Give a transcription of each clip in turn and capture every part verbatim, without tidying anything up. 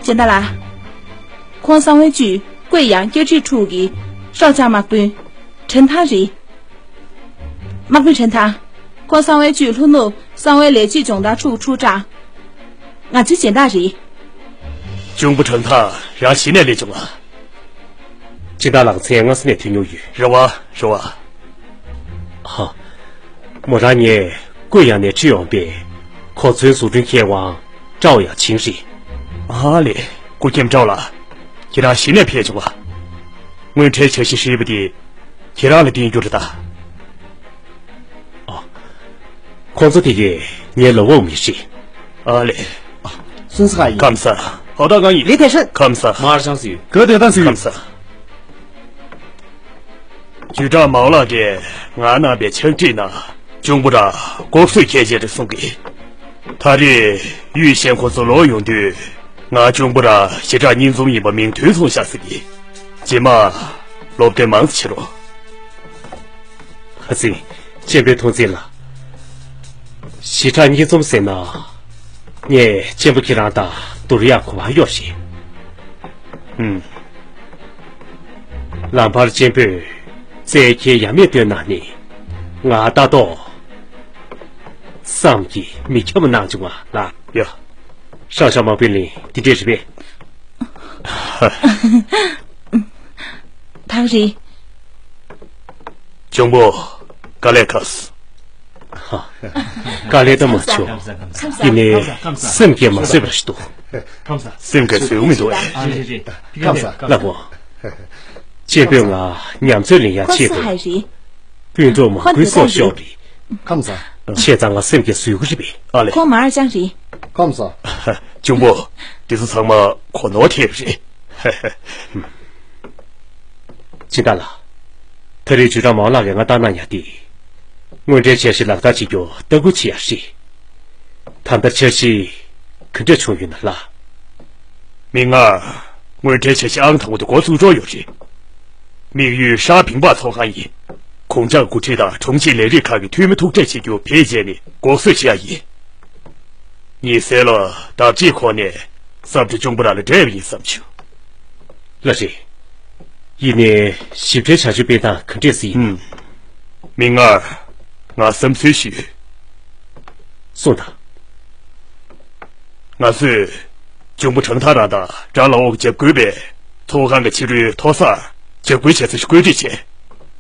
སྦྱིན་བདག་ལགས། ཁོང་གསང་བའི་ཅུས་ཀོས་ཡང་བསྐྱར་སྒྲིག་ཁྲུའུ་གི་ཧྲའོ་ཅང་དམག་དཔོན་ཁྲེན་ཐང་རེད། དམག་དཔོན་ཁྲེན་ཐང་། ཁོང་གསང་བའི་ཅུས་ལྷོ་ནུབ་གསང་བའི་ལས་བྱེད་སྦྱོང་བརྡར་ཁྲུའུ་ཁྲུའུ་ཀྲང་། ང་ཚོའི་སྦྱིན་བདག་རེད། གཅུང་པོ་ཁྲེན་ཐང་རང་གཞི་ནས་སླེབས་བྱུང་ང་། སྦྱིན་བདག་ལགས་མཚན་སྔ་ས་ནས་ཐོན་མྱོང་ཡོད། རེད་བ། རེད་བ། ཧ། མོ་རང་ངས་ཀོས་ཡང་ནས་ཁྲིད་ཡོང་པའི་གོ་མཚོན་བཟོ་སྐྲུན་མཁས་དབང་ཀྲའོ་ཡང་ཆིང་རེད། ཨ་ལེ། སྐུ་མཁྱེན་ཀྲའོ་ལགས། ཁྱེད་རང་གཞི་ནས་ཕེབས་བྱུང་བ། དངོས་འབྲེལ་འཆར་གཞི་ཧྲིལ་པོ་དེ་ཁྱེད་རང་ལ་བརྟེན་རྒྱུ་རེད་ད། ཨ། ཁོང་ཚོ་དེ་གས་ངའི་ལོ་འོག་མི་ཞིག་ཨ་ལེ། སུན་སི་ཁ་ཡིན། ཁམས་བཟང་། ཧོ་ཏ་གང་ཡིན། ལི་ཐེ་ཧྲན། ཁམས་བཟང་། མར་ཤང་སུ་ཡོད། ག་དེ་ད་སུ་ཡོད། ཁམས་བཟང་། ཅུས་ཀྲང་མའོ་ལགས་ཀྱིས་ང་གནང་བའི་ཕྱག་བྲིས་ནང་གཅུང་པོ་ར་ལྐོག་གསོད་ཁྱད་ཆེ་རེད་གསུང་གི། ད་རེས་ཡུས་ཤན་ཁོ་ཚོ་ལོག་ཡོང་དུས་ང་གཅུང་པོ་ར་ཞི་དྲག་གཉིས་འཛོམས་ཡིན་པ་མིང་ཐོའི་སོང་ཤག་ཟེར་གི། རྗེས་མ་སློབ་སྟོན་མང་ཙམ་བྱེད་རོགས། ཧ་ཙི། གཅེན་པོའི་ཐུགས་འཛིན་ལ། ཞི་དྲག་གཉིས་འཛོམས་ཟེར་ན། ངས་གཅེན་པོ་ཁྱེད་རང་དང་བསྡུར་ཡག་གོ་བ་ཡོད་རེད། ཧུམ། ལམ་བར་གཅེན་པོས་བཙལ་ཁྱེར་ཡ་མེད་སྟོན་གནང་ནས་ང་ལྟ་རྟོག་བསམ་གྱིས་མི་ཁྱབ་པ་གནང་བྱུང་བ་ལགས། ཡ། ཧྲང་ཞའོ་དམག་དཔོན་ལིན་འདི་འདྲས་རེད་པས། ཕག་རི། གཅུང་པོ། དཀའ་ལས་ཁག་སོང་། དཀའ་ལས་ད་མ་བྱུང་། ཡིན་ནའི་སེམས་ཀྱིས་མ་བཟོད་པ་ཞིག་འདུག་སེམས་ཀྱིས་བཟོད་མི་འདུག་ཨེ། ལགས་འོ། གཅེན་པོས་ང་ཉམས་ཚོད་ལེན་ཡག་ཆེད་དུ་སྤུན་གྲོགས་མང་པོའི་སྲོག་ཤོར་རེད། ཁམས་བཟང་། བྱས་ཙང་ང་སེམས་ཀྱིས་བཟོད་ཀྱི་རེད་པས། ཨ་ལེ། ཁོང་མར་ལྕང་རེད། ཁམས་བཟང་། གཅུང་པོ། འདི་ཚོ་ཚང་མ་གོ་ནོར་ཐེབས་རེད། སྦྱིན་བདག་ལགས། ད་རེས་ཅུས་ཀྲང་མའོ་ལགས་ཀྱིས་ང་བཏང་གནང་ཡ་དེ། དངོས་འབྲེལ་འཆར་གཞི་ལག་བསྟར་བྱེད་རྒྱུར་ལྟ་སྐུལ་བྱེད་ཡ་རེད། ད་ལྟ་འཆར་གཞི་ག་འདྲ་བྱུང་ཡོད་ན་ལགས། མིག་སྔར། དངོས་འབྲེལ་འཆར་གཞི་ཨང་དང་པོ་དེ་འགོ་བཙུགས་འགྲོ་ཡོད་རེད། དམིགས་ཡུལ་ཧྲ་ཕིང་པ་ཚོགས་ཁང་ཡིན། གུང་ཇག་འགོ་ཁྲིད་དང་དྲུང་ཆེའི་ལས་རིགས་ཁག་གི་འཐུས་མི་ཐུག་འཕྲད་བྱེད་རྒྱུར་བེད་སྤྱད་ནས་འགོག་གསོད་བྱེད་ཡ་ཡིན། ཉི་ཟེར་ལ་བརྡབ་གཅིག་ཁོ་ནས་སབ་ཏྲ་གཅུང་པོ་ར་ལ་འབྲེལ་བ་ཡིན་བསམ་བྱུང་། ལགས་རེད། ཡིན་ནའི་ཞིབ་ཕྲའི་བྱ་སྤྱོད་སྤེལ་སྟངས་ག་འདྲས་སེ་ཡིན། ཧུམ། མིག་སྔར། ང་བསམ་ཚུལ་ཞིག་ཡོད། གསུངས་དང་། ང་ཚོས་གཅུང་པོ་ཁྲང་ཐང་རང་དང་ཀྲང་ལའོ་ཀྱི་འཇབ་རྒོལ་པས་ཚོགས་ཁང་གི་ཕྱི་རོལ་མཐོ་སར་འཇབ་རྒོལ་བྱེད་ས་ཞིག་བཀོད་སྒྲིག་བྱས།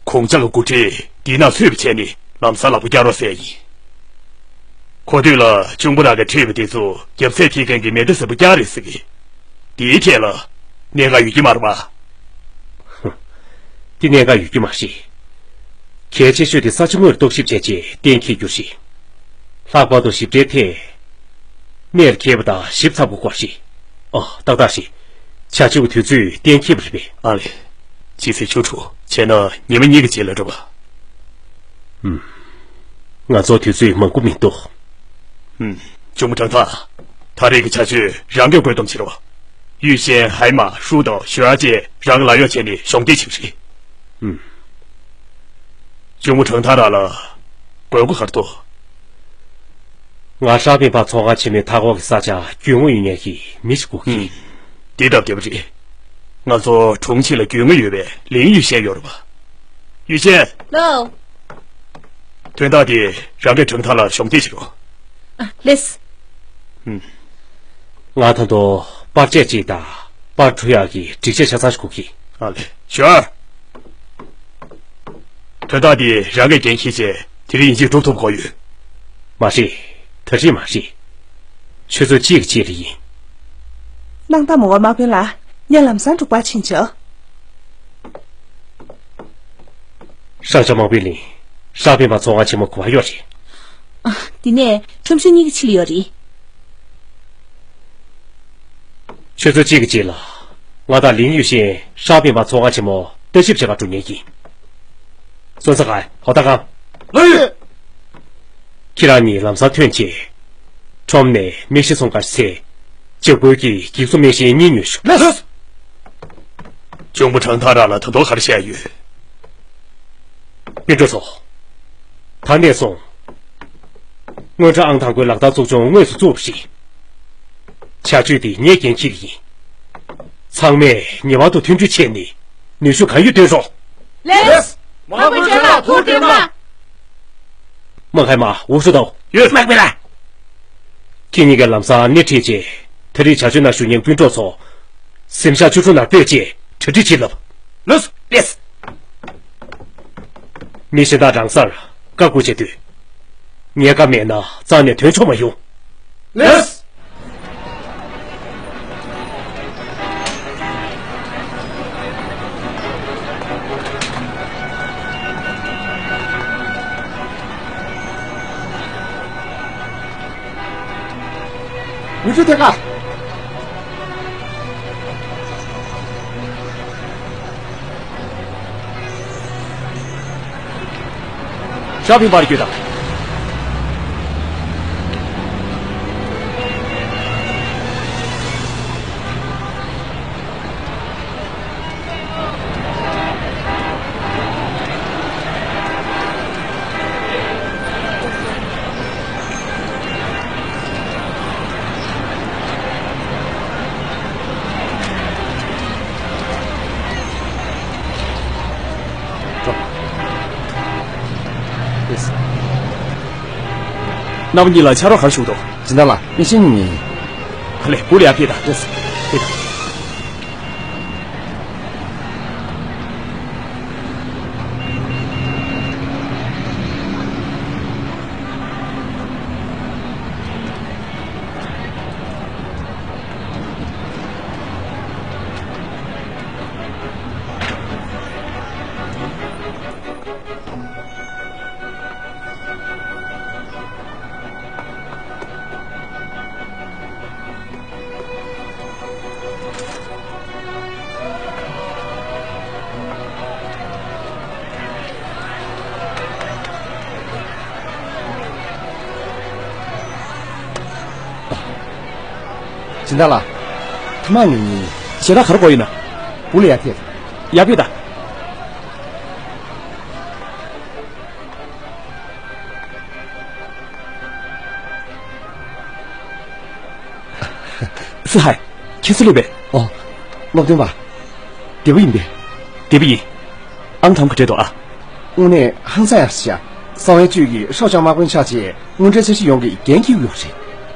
གུང་ཇག་གི་འགོ་ཁྲིད་འདི་ནང་ཚུད་པ་བྱས་ནས་ལམ་སང་ལག་པ་བཀྱག་རོགས་ཟེར་ཡིན། གོ་ཐོས་ལ་གཅུང་པོ་རང་གིས་ཁྲིད་པ་དེ་ཚོ་རྒྱབ་ཚད་ཐེབས་མཁན་གྱི་མེ་མདའ་ཟེར་པོ་རྐྱང་རེད་ཟེར་གི། དེའི་ཐད་ལ་གནད་འགག་ཡོད་ཀྱི་མ་རེད་པ། ཧུམ། འདི་གནད་འགག་ཡོད་རྒྱུ་མ་རེད། གལ་ཆེ་ཤོས་དེ་ས་ཆ་དངོས་རྟོག་ཞིབ་བྱས་རྗེས་གཏན་འཁེལ་རྒྱུ་རེད། ལྷག་པར་དུ་ཞིབ་ཕྲའི་ཐད། གནད་ལ་འཁེལ་བ་དང་ཞིབ་ཚགས་པོ་དགོས་རེད། ཨོ། ཏག་ཏག་རེད། བྱ་སྤྱོད་ཀྱི་དུས་ཚོད་གཏན་འཁེལ་བ་རེད་པས། ཨ་ལེ། ཕྱི་ཚེས་བཅུ་དྲུག་བྱས་ན་ཉི་མ་གཉིས་ཀྱི་རྗེས་ལ་རེད་པ། ཧུམ། ང་ཚོར་དུས་ཚོད་མང་པོ་མི་འདུག་ཧུམ། གཅུང་མོ་ཁྲང་ཐང་། ད་རེས་ཀྱི་བྱ་སྤྱོད་རང་གིས་བཀོད་འདོམས་བྱེད་རོགས། ཡུས་ཤན། ཧའེ་མ། ཧྲུའུ་ཏའོ། ཞུ་ཨ་ཅེ་རང་གི་ལག་གཡོག་བྱས་ནས་གཞོགས་འདེགས་བྱེད་ཀྱི་རེད། ཧུམ། གཅུང་མོ་ཁྲང་ཐང་རང་ལ་དགོས་མཁོ་ག་རེ་འདུག་ང་ཧྲ་པིན་པ་ཚོགས་ཁང་ཆེན་མོའི་མཐའ་འཁོར་གྱི་ས་ཆར་རྒྱུས་མངའ་ཡོད་མཁན་གྱི་མི་ཞིག་དགོས་ཀྱི། ཧུམ། འདི་སྟབས་བདེ་པོ་རེད། ང་ཚོ་དྲུང་ཆེ་ལ་རྒྱུས་མངའ་ཡོད་པའི་ལིན་ཡུས་ཤན་ཡོད་རེད་པ། ཡུས་ཤན། ལགས་སོ། དོན་དག་དེ་རང་གིས་ཁྲང་ཐང་ལ་གཞོགས་འདེགས་བྱེད་རོགས། ཨ། ལགས་སོ། ཧུམ། ང་ད་དུང་པར་ཆས་གཅིག་དང་པར་འཁྲུ་ཡག་གི་སྒྲིག་ཆས་ཆ་ཚང་ཞིག་དགོས་ཀྱི། ཨ་ལེ། ཞོར། དོན་དག་འདི་རང་གིས་འགན་འཁྱེར་བྱས་དེ་རིང་ཡིན་གཅིག་སྒྲུབ་ཐུབ་དགོས་ཡོད། མ་རེད། ད་རེས་མ་རེད། ཆུ་ཚོད་གཅིག་གི་རྗེས་ལ་ཡིན། གནང་སྟངས་མོ་བ་དམག་དཔོན་ལགས། ངས་ལམ་སང་འབྲུག་པར་ཕྱིན་ཆོག་ཧྲང་ཅང་དམག་དཔོན་ལིན། ཧྲ་པིན་པ་ཚོགས་ཁང་ཆེན་མོ་ག་པར་ཡོད་རེད། ཨ། འདི་ནས་ཁྲོམ་གཞུང་གཉིས་ཀྱི་ཕྱི་ལ་ཡོད་རེད། ཆུ་ཚོད་གཅིག་གི་རྗེས་ལ་ང་དང་ལིན་ཡུས་ཤིན་ཧྲ་པིན་པ་ཚོགས་ཁང་ཆེན་མོ་ལྟ་ཞིབ་བྱེད་པར་འགྲོ་མཁན་ཡིན། སོན་ས་ཁའི་ཧོ་ཏ་ཁང་། ལགས་ཡོད། ཁྱེད་རང་གཉིས་ལམ་སང་ཐོན་རྗེས། ཁྲོམ་ནས་མིག་ཤེལ་ཚོང་ཁང་ཚེ། ལྕགས་པོལ་གྱི་འགྱིག་བཟོ་མིག་ཤེལ་གཉིས་ཉོས་ཤོག་ལགས་སོ། གཅུང་པོ་ཁྲང་ཐང་རང་ལ་ད་དུང་ག་རེ་བཤད་ཡོད། སྤུན་གྲོགས་ཚོ། ད་ནས་བཟུང་། དངུལ་ཁྲང་ཨང་དང་པོའི་ལག་བསྟར་ཚོགས་ཆུང་དངོས་སུ་བཙུགས་པ་རེད། བྱ་སྤྱོད་འདི་ངས་འགན་འཁྱེར་གྱི་ཡིན། ཚང་མས་ངེས་པར་དུ་མཐུན་སྒྲིལ་བྱས་ནས་ནུས་ཤུགས་གང་ཡོད་བཏོན་རོགས། ལགས། དམག་དཔོན་ཁྲ་ལགས་ཐུགས་རྗེ་གནང་། དམག་སྐྱིད་མ་འུ་སུ་དང་། ཡོད། དམག་དཔོན་ལགས། ཁྱེད་གཉིས་ཀས་ལམ་སང་སྣེ་ཁྲིད་རྗེས་ད་རེས་བྱ་སྤྱོད་ནང་ཞུགས་མཁན་སྤུན་གྲོགས་ཚོ་གཟིམ་ཤག་ཆུ་ཕྲུག་ནང་སྤོས་རྗེས་གྲ་སྒྲིག་བྱེད་ལབ། ལགས་སོ། ལགས། མི་གཞན་དག་རང་སར་བཀའ་བསྒོ་བྱེད་དུས། ཉེན་ཁ་མེད་ན་རྩ་ནས་ཐོན་ཆོག་མ་ཡོང་། ལགས། མུ་ཁྲུ་ཐེ་ཀ། ཤ་ཕིང་པར་བརྒྱུད་དང་། རྣམ་པ་གཉིས་ལ་ཕྱག་རོགས་ག་རེ་ཞུ་གི་འདུག་སྦྱིན་བདག་ལགས། མི་ཤེས་ནི་མིན། ཧ་ལས། བུ་ལ་ཡར་ཕེབས་དང་། ལགས་སོ། ཕེབས་དང་། སྦྱིན་བདག་ལགས། ཐ་མག་ཉོ་མཁན་ཞལ་ལག་ག་རེ་དགོས་ཡོད་ན། བུ་ལ་ཡར་ཕེབས། ཡར་ཕེབས་དང་། སི་ཧའེ། ཁྱེད་སུ་སླེབས་པས། ཨོ། སློབ་སྟོན་པ། བདེ་པོ་ཡིན་པས། བདེ་པོ་ཡིན། ཨང་དང་པོ་ག་འདྲས་འདུག་ཨ། དངོས་གནས་ཧང་སང་ཡག་ཤག་གསང་བའི་བཅུད་ཀྱིས་ཧྲའོ་ཅང་དམག་དཔོན་ཆགས་རྗེས་དངོས་འབྲེལ་འཆར་གཞི་ཡོངས་ཀྱི་འགན་འཁྱེར་ཡོད་རེད།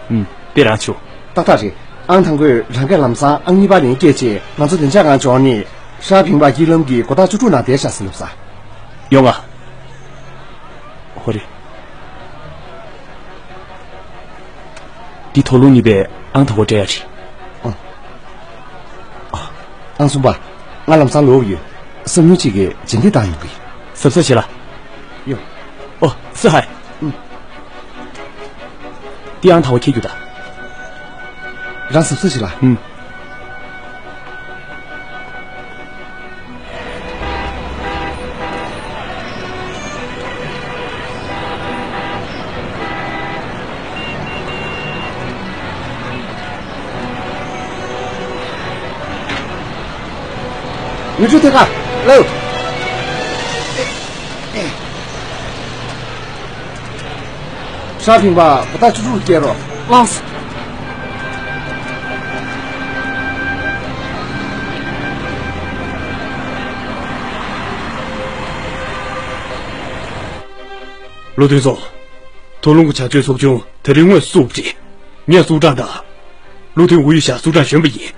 ཨུམ། དཔེ་རང་བྱུང་། ཏག་ཏག་རེད། ཨང་དང་པོས་རང་སྐད་ལམ་སང་ཨང་གཉིས་པ་ལན་སྐྱེལ་རྗེས་ང་ཚོ་བདེ་འཇགས་ངང་འབྱོར་ནས་ཧྲ་ཕིང་པ་དཀྱིལ་ལམ་གྱི་སྒོ་ཐག་བཅུ་དྲུག་ནང་བསྡད་ཤག་ཟེར་ལབ་ས། ཡོང་ང་། ཧོ་རེ། འདི་དོགས་སློང་གཉིས་པའི་ཨང་དང་པོ་སྤྲད་ཡ་རེད། ཨ། ཨ། ཨང་གསུམ་པ། ང་ལམ་སང་ལོག་ཡོད། གསང་མྱུལ་གཅིག་གི་རྗེས་འདེད་བཏང་ཡོང་གི། གཟབ་གཟབ་བྱེད་ལ། ཡོ། ཨོ། སི་ཧའེ། ཨུམ། འདི་ཨང་དང་པོ་འཁྱེར་རྒྱུ་ད། རང་གཟབ་གཟབ་བྱེད་ལ། ཨུམ། མུ་ཁྲུ་ཐེ་ཀ། ལོ། ཧྲ་ཕིང་པ་སྒོ་ཐག་བཅུ་དྲུག་བསྐྱལ་རོགས། ལགས་སོ། བློ་མཐུན་ཚོ། ཐོ་ལུང་གི་བྱ་སྤྱོད་ཚོགས་ཆུང་དེ་རིང་དངོས་སུ་བཙུགས་པ་རེད། ངས་སུའུ་ཀྲང་དང་། བློ་མཐུན་ཝུའུ་ཡི་ཞང་སུའུ་ཀྲང་གཞོན་པ་ཡིན།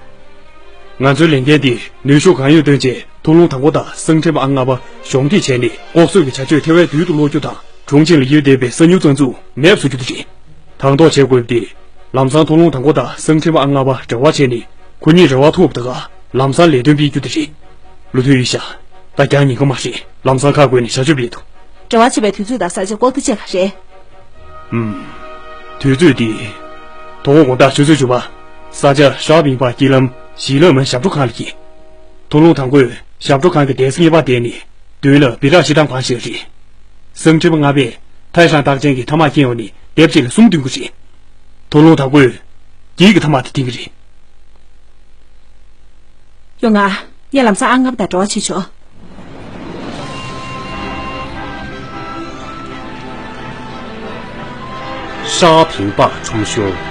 ང་ཚོའི་ལས་འགན་དེ་ནུས་ཤུགས་གང་ཡོད་བཏོན་བྱས་ཐོ་ལུང་དང་པོ་དང་གསང་ཁྲིམས་ཨང་ལྔ་པ་གཞོགས་འདེགས་བྱས་ནས་ལྐོག་གསོད་ཀྱི་བྱ་སྤྱོད་ཐེ་བའི་དུས་སུ་སློག་རྒྱུ་དང་། གྲོང་ཁྱེར་ལ་ཡོད་བསྡད་པའི་གསང་ཉུལ་རྩ་འཛུགས་མེད་པ་བཟོ་རྒྱུ་དེ་རེད། དང་ཐོག་བྱེད་དགོས་པ་དེ། ལམ་སང་ཐོ་ལུང་དང་པོ་དང་གསང་ཁྲིམས་ཨང་ལྔ་པ་འབྲེལ་བ་བྱས་ནས་ཁོ་གཉིས་རེ་བ་ཐུག་པ་དང་ལམ་སང་ལས་དོན་སྤེལ་རྒྱུ་དེ་རེད། བློ་མཐུན་ཡུལ་ཤ། ད་རྒྱང་ཉེན་ཁ་མ་རེད། ལམ་སང་ཁག་བགོས་ནས་བྱ་སྤྱོད་སྤེལ་ཐུབ། འབྲེལ་བ་བྱེད་པའི་དུས་ཚོད་དང་ས་ཆ་ལྐོག་ཟླ་བཅས་ག་རེད། ཨུམ། དུས་ཚོད་འདི། དོ་དགོང་དགོང་དག་ཆུ་ཚོད་བཅུ་པ། ས་ཆ་ཧྲ་ཕིང་པ་དཀྱིལ་ལམ་ཞི་ལི་མན་ཞབས་བྲོ་ཁང་ལ་སྐྱེལ། ཐོ་ལུང་དང་པོས་ཞབས་བྲོ་ཁང་གི་སྡེ་སྲིད་གཉིས་པ་དེད་ནས་མདུན་ལ་སྦི་རག་ཤི་ཐང་བང་ཞིག་རེད། གསང་ཁྲིམས་ལྔ་པས་ཐའི་ཧྲན་རྟགས་ཅན་གྱི་ཐ་མག་འཁྱེར་ཡོང་ནས་སྡེབ་གཅིག་ལ་གསུམ་འདོན་གྱི་རེད། ཐོ་ལུང་དང་པོས་འགྱིག་གི་ཐ་མག་དེ་འཐེན་གྱི་རེད། ཡོང་ང་། ངས་ལམ་སང་ཨང་ལྔ་པ་དང་འབྲེལ་བ་བྱེད་ཆོག་ཧྲ་ཕིང་པ་ཁྲོམ་གཞུང་།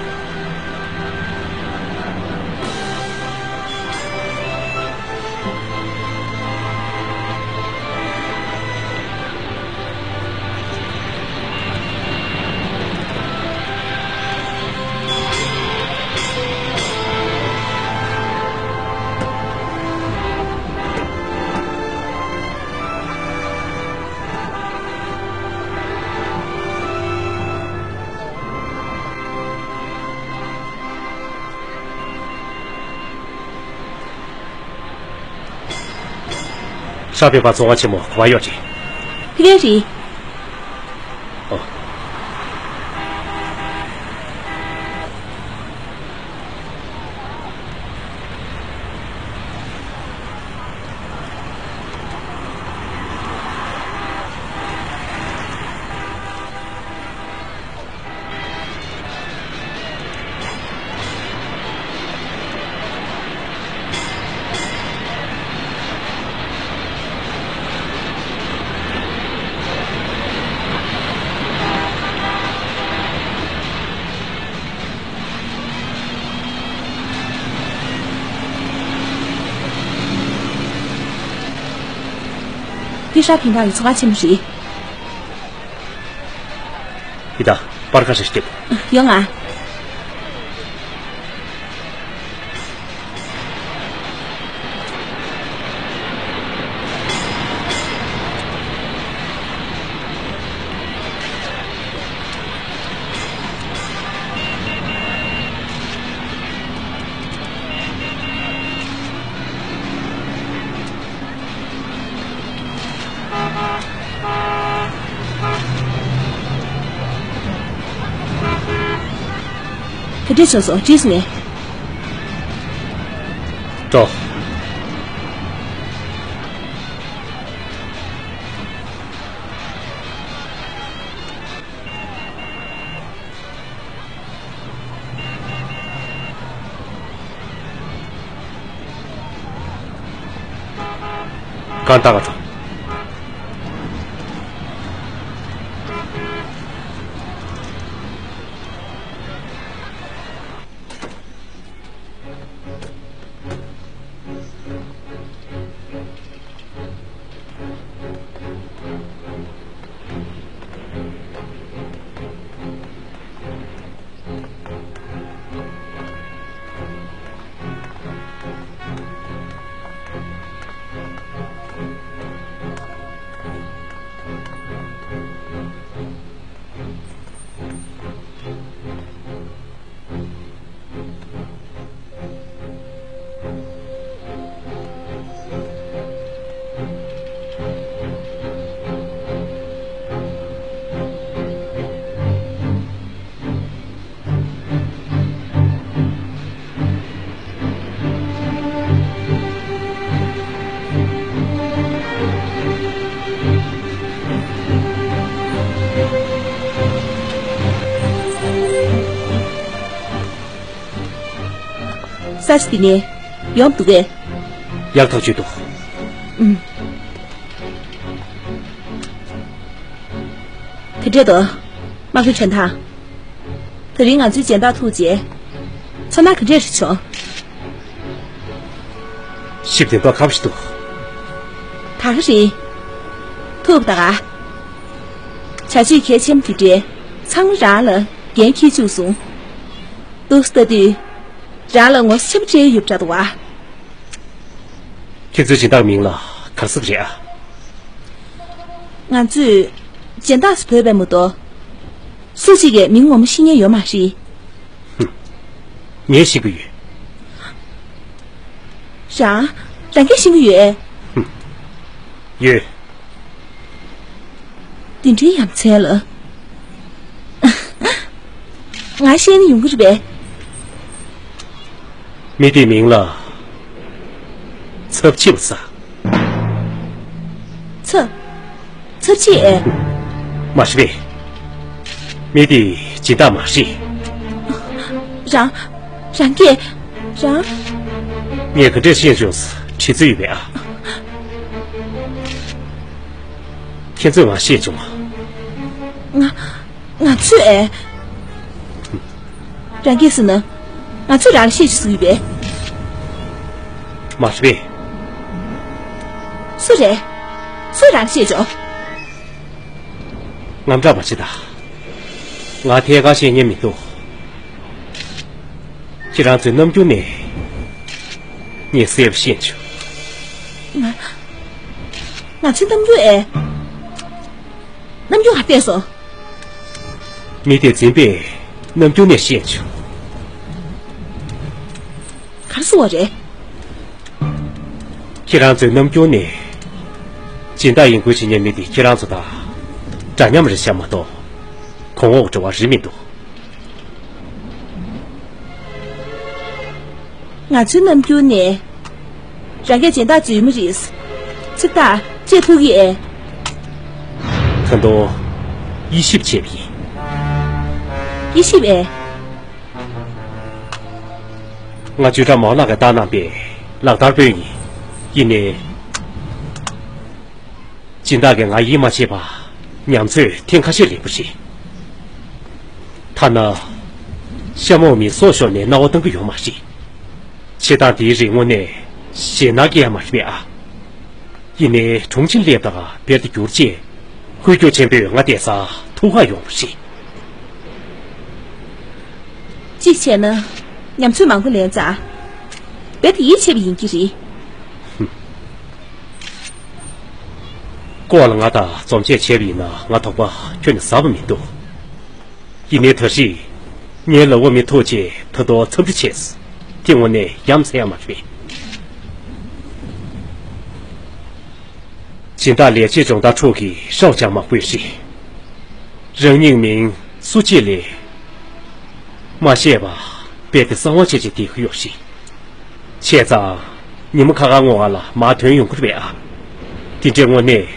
ཕྱག་དཔེ་པ་ཚོ་བ་ཆེན་མོ་གོ་བ་ཡོད་ཅིང་། ཕི་ལེ་རི། ཨོ། ཏི་ཧྲ་ཕིང་ཐང་གི་ཚོགས་ཁང་ཆེན་མོ་རེད། ཡི་ད། པར་ཁ་ཤས་ཤིག་སྟེར། ཡོང་ང་། ག་འདྲས་བྱུང་སོང་། འགྲིག་སོང་ངས། འགྲོ། གང་ལྟ་ག་འགྲོ། ས་ཆ་འདི་ནས་ཡོང་འདུག་གས། ཡག་ཐག་ཆོད་འདུག་ཨུམ། དེ་འདྲས་དོ། དམག་མི་ཁྲེན་ཐང་། དེ་རིང་ང་ཚོའི་སྦྱིན་བདག་ཐུག་རྗེས། ཚོར་སྣང་ག་འདྲས་ཞིག་བྱུང་། ཞིབ་ཏུ་འབག་ཁབ་ཞིག་འདུག་ད་ག་རེད། ཐུག་ད་ག་བྱ་སྤྱོད་གལ་ཆེན་པོ་དེ་འདྲས་ཚང་མ་རང་ལ་འགན་འཁྱེར་བཅུག་སོང་། འདུག་ལྟ་དུས། རང་ལ་ངོ་ཚ་ཆེན་པོ་སྤྲད་ཡོད་འདྲ་འདུག་བ། ཁྱེད་ཚོའི་སྦྱིན་བདག་མིང་ལ་ག་རེ་ཟེར་གི་རེད་ཨ། ང་ཚོས་སྦྱིན་བདག་ཟེར་འབོད་པ་མ་གཏོགས། སུ་གཅིག་གིས་མིང་ངོ་མ་ཤེས་མཁན་ཡོད་མ་རེད། ཧུམ། ངས་ཤེས་ཀྱི་ཡོད། རང་། རང་གིས་ཤེས་ཀྱི་ཡོད། ཧུམ། ཡོད། འདི་འདྲའི་ཡ་མཚན་ལ། ང་ཤེས་ན་ཡོང་གི་རེད་པས། མི་དེའི་མིང་ལ་ཚབ་ཆེ་བ་ཟེར། ཚབ། ཚབ་ཆེ་ཨེ། མ་རེད་པས། མི་དེ་སྦྱིན་བདག་མ་རེད། རང་། རང་གིས། རང་། ངས་ག་འདྲས་ཤེས་བྱུང་ཟེར་དྲི་རྩིས་ཡོད་པས་ཨ། ཁྱེད་ཚོས་ང་ཤེས་བྱུང་ང་། ང་ཚོས་ཨེ། རང་གིས་ཟེར་ན། ང་ཚོས་རང་ལ་ཤེས་བྱུང་ཟེར་གྱི་ཡོད་པས། མ་རེད་པས། སུ་རེད། སུས་རང་ལ་ཤེས་བྱུང་། དངངས་སྐྲག་མ་བྱེད་ད། ང་ཐད་ཀར་བཤད་མཁན་མི་འདུག་ཁྱེད་རང་ཚོས་རྣམ་འགྱུར་ནས་ངས་གསལ་པོ་ཤེས་བྱུང་། ང་། ང་ཚོའི་རྣམ་འགྱུར་ཨེ། རྣམ་འགྱུར་ག་བལྟས་སོང་། མི་དེ་འཛིན་པའི་རྣམ་འགྱུར་ནས་ཤེས་བྱུང་། ག་རེ་ཟེར་བ་རེད། ཁྱེད་རང་ཚོའི་རྣམ་འགྱུར་ནས་ སྦྱིན་བདག་ཡིན་ཁུལ་བྱེད་མཁན་མི་དེ་ཁྱེད་རང་ཚོ་དང་འདྲ་མཉམ་རེད་ཤག་མ་གཏོགས། གོང་འོག་འབྲེལ་བ་རེད་མི་འདུག་ང་ཚོའི་རྣམ་འགྱུར་ནས། རང་གིས་སྦྱིན་བདག་འཛུལ་མི་རེད། ཚིག་ཐག་བཅད་ཐུབ་ཀྱི་ཨེ། ད་དུང་དབྱེ་ཞིབ་བྱས་པ་ཡིན། དབྱེ་ཞིབ་ཨེ། ང་ཅུས་ཀྲང་མའོ་ལགས་ཀྱིས་བཏང་གནང་པའི་ལག་བསྟར་དཔོན་ཡིན། ཡིན་ནའི། སྦྱིན་བདག་གིས་ང་ཡིད་མ་ཆེས་པ་ཉམས་ཚོད་ཐེངས་ཁ་ཤས་ལེན་པ་རེད། ཐ་ན། གཤམ་འོག་མི་སྲོག་ཤོར་ནས་སྣང་བ་གཏང་གི་ཡོད་མ་རེད། བྱེད་སྟངས་འདིའི་རིགས་དངོས་གནས་ཞེད་སྣང་སྐྱེ་ཡ་མ་རེད་པས་ཨ། ཡིན་ནའི་དྲུང་ཆེན་སླེབས་དང་བེར་དེ་བསྒྱུར་རྗེས། ཧུའེ་ཀྱོ་ཆེན་པོས་ང་བསྡད་སར་ཐུག་ག་ཡོང་བ་རེད། གཅིག་བྱས་ན། ཉམས་ཚོད་མང་པོ་ལེན་ཙང་། རྦད་དེ་ཡིད་ཆེས་པ་ཡིན་གྱི་རེད། ལྐོག་ལ་ང་དང་འཛོམས་བྱས་བྱས་པ་ཡིན་ན་ང་དོགས་པ་ཁྱོན་ནས་ཟ་བ་མི་འདུག་ཡིན་ནའི་ད་རེས། ངའི་ལག་པ་མི་ཐུག་རྗེས་ད་དུང་འཚམས་འདྲི་བྱས། དེ་དངོས་གནས་ཡ་མཚན་ཡ་མ་རེད་པས། སྦྱིན་བདག་ལས་བྱེད་སྦྱོང་བརྡར་ཕྲུག་གི་ཤའོ་ཅང་མ་དགོས་ཤིང་། རང་ཉིད་མིང་སུ་ཅི་ལས་མ་ཤེས་པ་རྦད་དེ་གསང་བ་བྱས་བྱས་བསྡད་ཀྱི་ཡོད་ཤིང་། བྱས་ཙང་ཉི་མ་ཁ་ཁ་སྔོན་ང་ལ་མར་ཐོན་ཡོང་གི་རེད་པས་ཨ། དེ་འདྲས་དངོས་གནས་